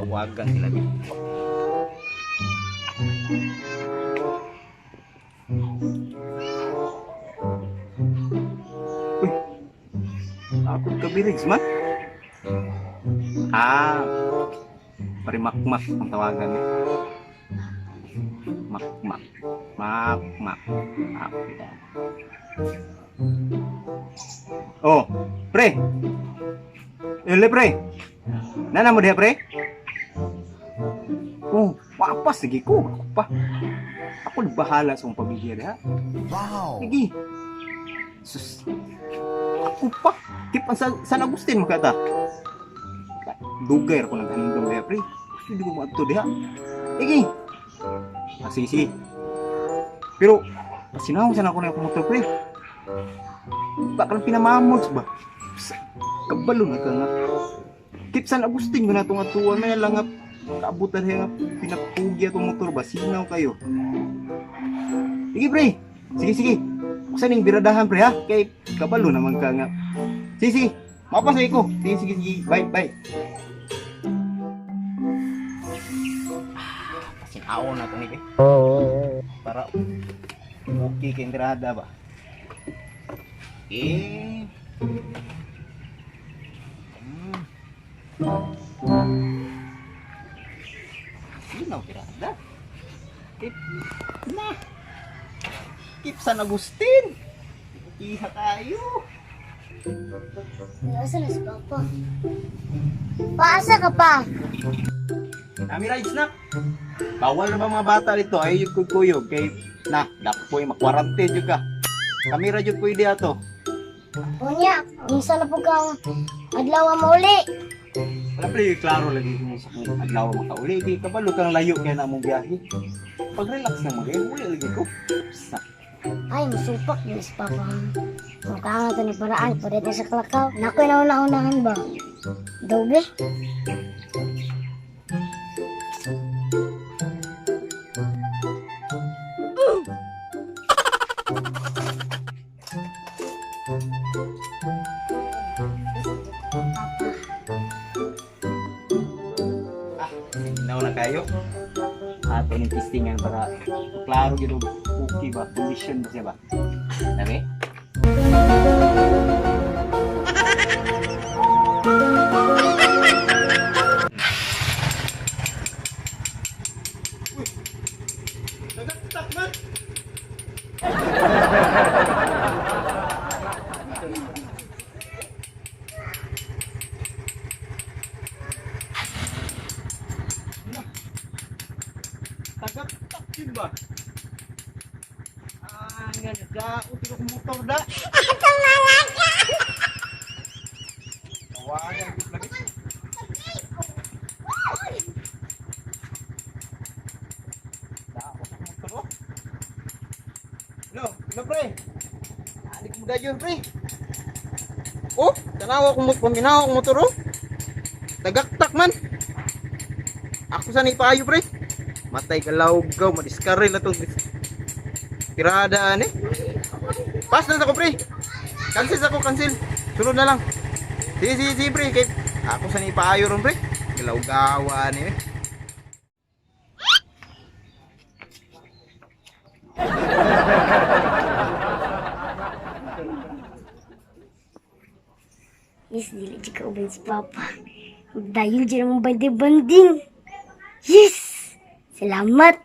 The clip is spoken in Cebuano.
Tawagan sila di. Uy, ako kabirigs man. Ah, parimakmak ang tawagan ni. Makmak. Makmak. Ah, oh, pre. Ele pre. Nana mo diha pre? Oh, wapas sige ko. Ako pa. Ako na bahala sa akong pamilya diha. Wow. Sige. Sus. Ako pa. Kip ang San Agustin makata. Dugay ra ko naghandom diha pre. Gusto di ko maadto diha. Sige. Ah, sige, sige. Pero, pasinaw sana ako na akong motor pre. Baka lang pinamamods ba? Kabalo na ka nga. Kip San Agustin ko na itong atuan. May lang nga kaabutan nga pinapugi atong motor ba? Sinaw kayo. Sige pre. Sige, sige. Usa ning biradahan pre ha. Kay kabalo naman ka nga. Sige, sige. Mapasay ko. Sige, sige, sige. Bye, bye. Pasinaw na ito ni pre. Para okay kay birada ba? Eh. Sino birada? Kip na. Kip San Agustin. Iha tayo. Asa na si Papa? Paasa ka pa? Nami rides na. Bawal na ba mga bata dito? Ay, yung kuyog. Kay, na, dapoy, makwarantine yun ka. Kami ra jud pwede ato. Unya, unsa na po kang adlaw mauli? Wala pre, klaro lagi mo sa kung adlaw makauli. Di kabalo kang layo kaya na mong biyahe. Pag relax na mo, eh, uli lagi ko. Sa, Ay, masupak yun si Papa. Mukha nga to ni paraan, pwede na sa kalakaw. Nakoy na una-unahan ba? Dobe? Inaw na kayo. Ato ni testingan para klaro gyud og okay ba condition ba siya ba. Sabi? Tagaktak yun ba? Ah, nga nagdaot ko motor da. Tawagan ko lagi. Daot ang motor oh. No, no pre. Ali ko dayon pre. Oh, tanawa kong paminaw akong motor oh. Tagaktak man. Ako sa ni paayo pre. Matay ka lawgaw, madiskaril na itong tirada ani. Pass na ako pre. Cancel sa ako, cancel. Sunod na lang. Sige, sige, sige pre. Kay, ako sa ipaayo ron pre. Galawgawa ni eh. Yes, dili di ka uban si Papa. Dahil dyan ang banding-banding. Yes! Salamat!